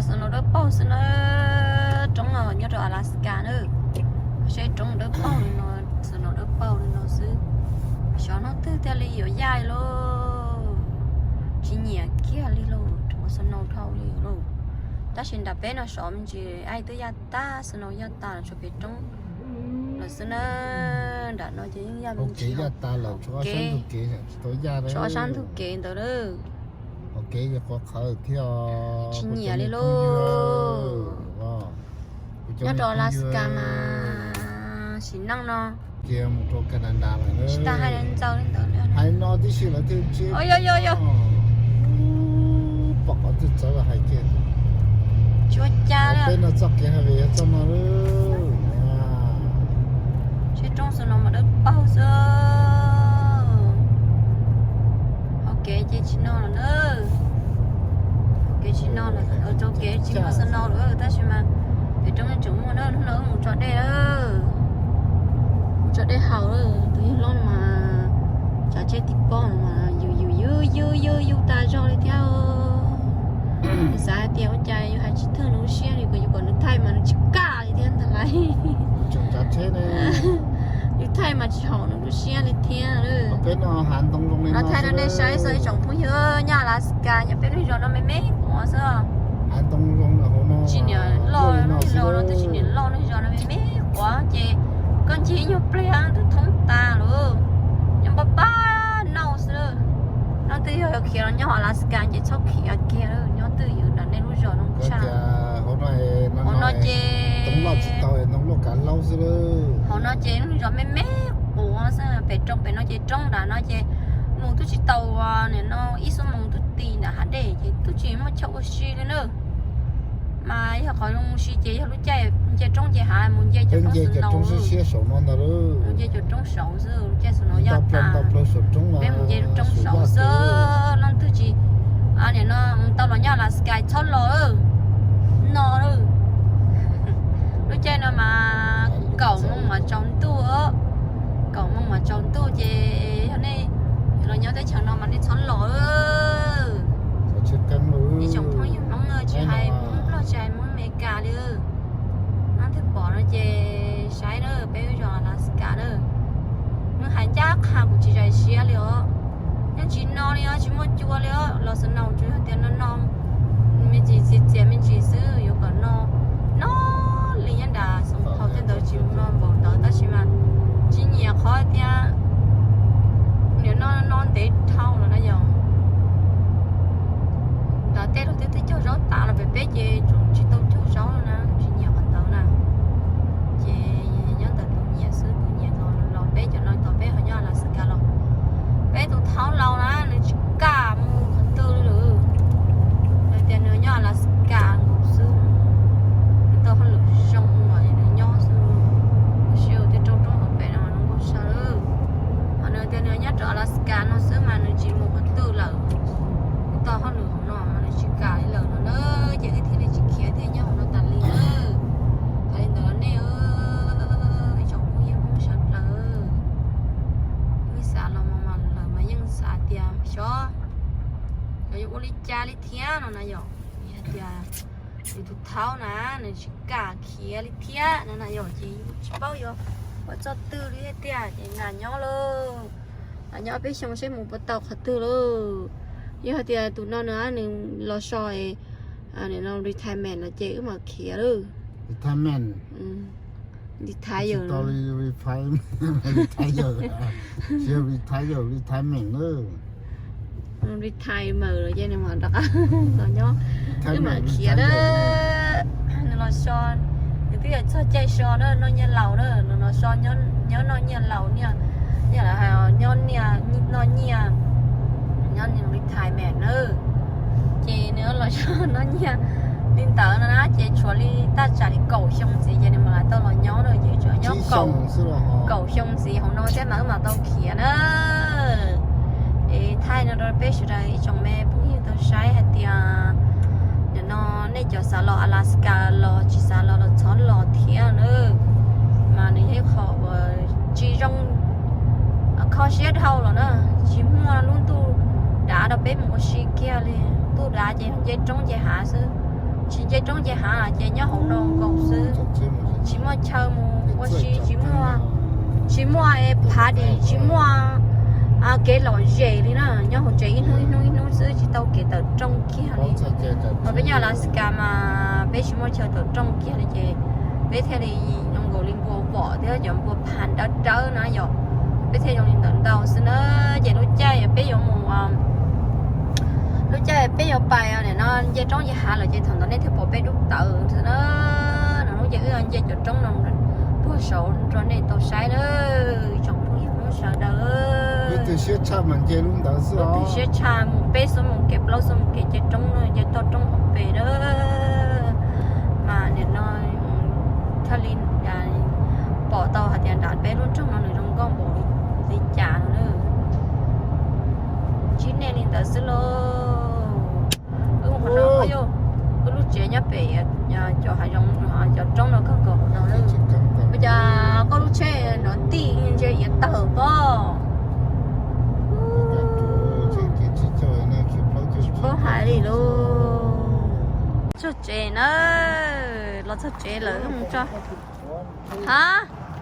Snow dawb paug xwb na, roob nyob rau Alaska na. Seb roob dawb paug li no, snow dawb paug li no xwb. Xyov hnub twg thiaj li yuav yaj li lauj. Tsis nyiam kiag li lauj, roob snow dhau li lauj. Tab sis nram peb no sov me ntsis ai twb yaj tag, snow yaj tas tshuav pem roob lawm xwb na. Nram no ces yeej yaj me ntsis, kev, tshuav ob sab ntug kev ntawd lawm. Tsis nyiam li lauj. Nyob rau Alaska mas sim neej no tsis tas hais ntxaus li ntawd. Yog yog yog. Tsis ua cas li. Seb roob xwb no mas dawb paug xwb. Hauv kev ces tsis no lawm na. Hauv kev tsis no lawm, rau kev tsis muaj snow lawm tab sis mas pem roob yeej tseem muaj na. Hnub no wb mus tso dej, mus tso dej haus. Tus yawg hlob no mas tsav tsheb tib pob no mas yws yws yws yws yws yws tas zog li thiab. Xav hais tias ua cas yus hais tsis thwj nws lub siab li, kom yus kom nws thaij mas nws tsis kam li thiab ntag lauj. Yus thaij mas tsis haum nws lub siab li thiab. Los thaij rau nej saib xwb ib tsoom phooj ywg nyob Alaska, nyob peb lub zos no me me quav xwb. Tsis niam loj lub zos no, twb tsis niam loj lub zos no me me quav ces koj ncig ib nyuag pliag twb thoob tas lawm. Nyob npaj paj nauj xwb. Hnub twg yog khiav los nyob Alaska ces txhob khiav kiag, nyob twj ywm nram nej lub zos no tshaj. Hauv no ces, hauv no ces lub zos me me quav xwb, pem roob pem no ces roob nram no ces mus twb tsis tau, nim no ib xuab moos twb ti nram hav dej ces twb tsis muaj chaw ua si li na. Mas yog qhov zoo mus si ces yog lub caij nce roob nce hav mus nce cov roob siab saud no ntag, mus nce cov roob saud xwb, lub caij xwb no yog tas. Peb mus nce roob saud xwb, leej twg tsis, nim no mus tau los nyob Alaska txhob los no. Lub caij no mas kaum moos mas tsaus ntuj, kaum moos mas tsaus ntuj ces yog nej los nyob teb chaws no mas nej txhob los. Ib tsoom phooj ywg Hmoob tsis hais Hmoob Nplog tsis hais Hmoob Amelikas li. Leej twg pom no ces saib na, peb lub zos Alaska na. Nws hais ncaj qha kuv tsis zais siab li os. Yeej tsis no li os, tsis muaj cua li os, los snow tsuas yog tias no no me ntsis txias txias me ntsis xwb, yuav kom no no li nyob nram Xoom Thaum tej ntawd tsis no npaum ntawd tab sis mas tsis nyiam qhov tias nim no no ntev dhau lawm na yom. Nram tej lawv twb twb cog zaub tas los pem peb ces tseem tsis tau cog zaub na, tsis nyiam qhov ntawd na. Ces nyob ntawm tus nyiam xwb, tus nyiam los los peb cov no tau peb ho nyob Alaska los. Peb tus thaub laus na nws tsis kam mus qhov twg li lawm. Nws tias nws nyob Alaska nkaus xwb, nws tau hauj lwm zoo los nws nyob xwb. Tab sis ua tej rau roob hauv pem no nws nkaus sawv. Ho nws tias nws nyob rau Alaska no xwb mas nws tsis mus qhov twg lawm. Nws tau hauj lwm hauv no mas nws tsis kam li lawm no na, ces wb thiaj li tsis khiav thiaj nyob hauv no tas li na. Hais li ntawd los nej ib tsoom phooj ywg Hmoob sawv daws, wb xav los mas lawm mas yeej xav tias xyov los yuav ua li cas li thiab no na yom. Vim hais tias yus tus thaub na nws tsis kam khiav li thiab no na yom, ces yus tsis paub yuav ua txoj twg li thiab tiag ces nqa nyob lauj. Nqa nyob peb xyoo seb mus puas tau qhov twg lauj. Yog hais tias tus no nws, nws los so es retirement no ces wb mam khiav lauj. Retirement. Retire. Retire mas ces nws mam rov qab los nyob, wb mam khiav na. Nws los so, nws twb yog txog caij so na, noj nyiaj laus na, nws los so nyob noj nyiaj laus, nyiaj, nyob noj nyiaj, nyob retirement na. Ces nws los so noj nyiaj li ntawd no na, ces tshuav li taj tsam li kaum xyoo ntxiv ces nws mam li tau los nyob na, ces tshuav nyob kaum xyoo ntxiv hauv no thiab mas wb mam tau khiav na. Es thaij no rau peb sawv daws ib tsoom me phooj ywg tau saib hais tias nim no nej cov xav los Alaska los tsis xav los los txhob los thiab na. Mas nws yog ib qho uas tsis zoo, kho siab dhau los na, tsis muaj lub ntuj dav rau peb mus ua si kiag li. Ntuj dav ces nce roob nce hav xwb, Tsis nce roob nce hav ces nyob hauv no nkaus xwb, tsis muaj chaw mus ua si, tsis muaj, tsis muaj party, tsis muaj kev lom zem li na, nyob hauv tsev ib hnub ib hnub ib hnub xwb, tsis tau kev tawm rooj kiag li. Mas peb nyob Alaska mas peb tsis muaj chaw tawm rooj kiag li ces peb thiaj li zoo nkaus li npua vom thiab cov npua phas dawb dawb na yom, peb thiaj zoo li ntawd ntau xwb na. Ces lub caij peb yuav mus, lub caij peb yuav pais nim no nce roob nce hav lawm ces thaum ntawd nej thiaj pom peb dub tawv xwb na. No lub ces wb nce cov roob no puag saud rau nej tau saib na, tsoom phooj ywg Hmoob sawv daws. Twb siab tshaj mus peb xuab moos kev plaub xuab moos kev nce roob no, nce toj roob hauv pes na. Mas nim no thiaj li pom tau hais tias nram peb lub nroog no nws zoo nkauj npaum li cas no na. Ntsib nej li ntawd xwb lauj. Wb mus qhov no, wb lub tsev nyob pem cov hav zoov, cov roob no kawg nkaus no. Ua cas koj lub tsheb no tij ntse iav tawg pob? Tsis paub hais li lauj. Txog tsev na, los txog tsev lawm wb mus tso. Ha,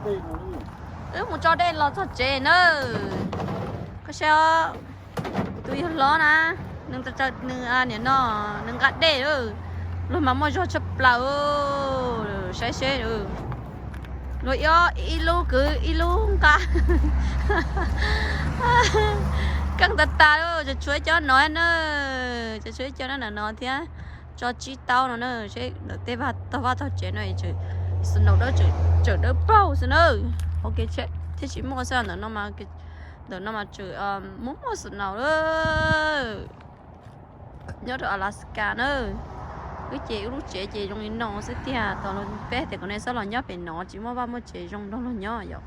wb mus tso dej los txog tsev na. Koj saib, tus yawg hlob na, nws, nws nim no nws nqa dej, luag mas muaj zog tshaj plaws. Saib seb, luag ib lub kwv ib lub nqa. Keej tas tas, tseem tshuav ib co no na, tseem tshuav ib co no no thiab. Tso tsib taub no na, seb ntawm tej vaj tog vaj tog tsev no snow dawb, tseem dawb paug xwb na. Ok, thiab tsis muaj xwb ntawm no, ntawm no mas tseem muaj muaj snow lawm. Nyob rau Alaska na, wb ces wb lub tsev ces zoo li no xwb tiag. Tos peb tias kom nej txhob los nyob pem no, tsis muaj vaj muaj tsev zoo nrog luag nyob yom.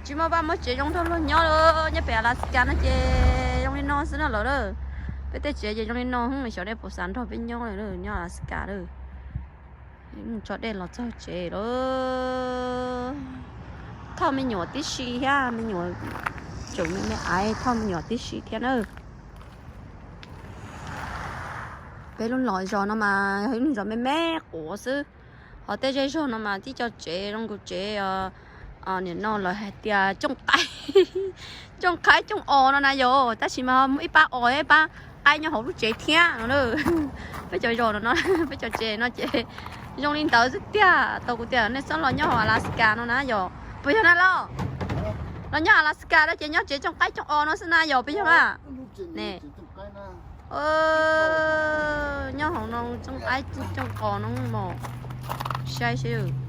Tsis muaj vaj muaj tsev zoo nrog luag nyob lawm. Nyob pem Alaska no ces zoo li no xwb na lawm. Peb tej tsev ces zoo li no, xyov nej puas xav nrog peb nyob lawm nyob Alaska lawm. Mus tso dej los txog tsev lawm. Thauj me nyuam tib si thiab, me nyuam tseem me me aiv, thauj me nyuam tib si thiab na. Peb lub los zos no mas yog ib lub zos me me quav xwb. Ho tej zej zog no mas tib co tsev zoo nkaus tsev, nim no lawv hais tias cooj qaib, cooj qaib cooj os no na yom, tab sis mas muaj ib pab os ib pab qaib nyob hauv lub tsev thiab no. Peb cov zos no, peb cov tsev no ces zoo li ntawd xwb tiag. Tau kuv tias nej txhob los nyob hauv Alaska no na yom, puas yog na los? Los nyob Alaska no ces nyob tsev cooj qaib cooj os no xwb na yom, puas yog na? Ne, nyob hauv no cooj qaib cooj os no mos, saib seb.